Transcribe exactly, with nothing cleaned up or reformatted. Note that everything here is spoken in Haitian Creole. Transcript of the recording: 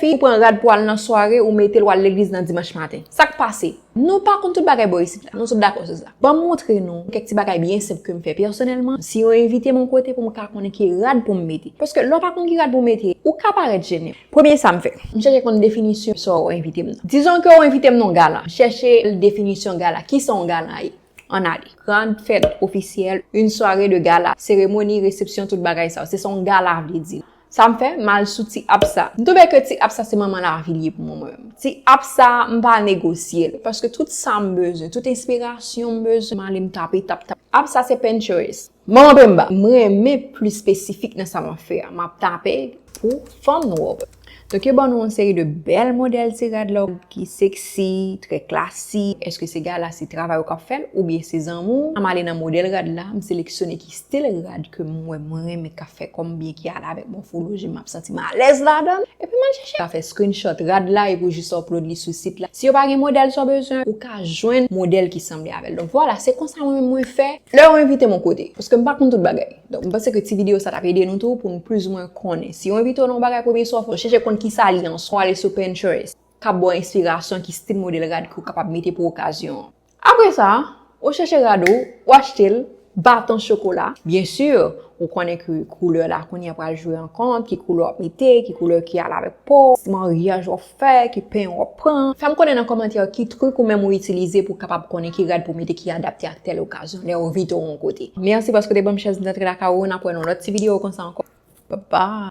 Fi, ou pran rad pou al nan sware, ou mete l, w al legliz nan dimanch maten. Sa k pase? Nou pa konn tout bagay bò isit la. Nou tout dakò sou sa. Ban m montre nou kèk ti bagay byen senp ke m fè pèsonèlman. Si yo envite m yon kote pou m ka konnen ki rad pou m mete. Paske lè w pa konn ki rad pou w mete, ou ka parèt jennen. Premye sa m fè, m chèche konn definisyon sa w envite m nan. Dizon ke w envite m nan yon gala. M chèche definisyon gala. Kisa yon gala ye? Ann ale. Grand fête officielle, une soirée de gala, cérémonie, réception, tout bagay sa yo. Se sa yon gala vle di. Sa m fè, m al sou ti app sa. M twouve ke ti app sa se manman lavi li ye pou mwen menm. Ti app sa, m pa negosye l. Paske tout sa m bezwen, tout enspirasyon m bezwen, m ale m tape, tap, tap. App sa se Pinterest. Manman Pemba, m renmen pli espesifik nan sa m ap fè a. M ap tape pou fanm nwa. Donk, yo ban nou yon seri de bèl modèl ti rad la ki seksi, trè klasik. Èske se gala, se travay ou k ap fè l, oubyen se zanmi w? M ale nan modèl rad la, m seleksyone ki stil rad ke m wè mwen renmen k ap fè kòm byen ki ale avèk mòfoloji m, m ap santi m alèz ladan l. Epi m al chèche. Ka fè screenshot rad la epi w jis upload li sou sit la. Si yo pa gen modèl sa w bezwen, ou ka jwenn modèl ki sanble avè l. Donk, vwala, se konsa mwen menm mwen fè lè yo envite m yon kote. Paske m pa konn tout bagay. Donk, m panse ke ti videyo sa t ap ede nou tou pou nou plizoumwen konnen. Si yo envite w nan yon bagay premye sa w fè, w chèche konn kisa li an, swa w ale sou Pinterest, k ap ba w enspirasyon ki stil modèl rad ke w kapab mete pou okazyon an. Apre sa, ou chèche rad ou, ou achte l, baton chokola. Byen si, ou konnen ke koulè la kounye a pral jwe an kont, ki koulè w ap mete, ki koulè ki al avèk po w, maryaj w ap fè, ki pen w ap pran. Fè m konnen nan kòmantè ki truk ou menm ou itilize pou w kapab konnen ki rad pou w mete ki adapte ak tèl okazyon lè yo envite w yon kote. Mèsi paske w te ban m chans antre lakay ou, n ap wè nan lòt ti videyo konsa ankò. Bye bye.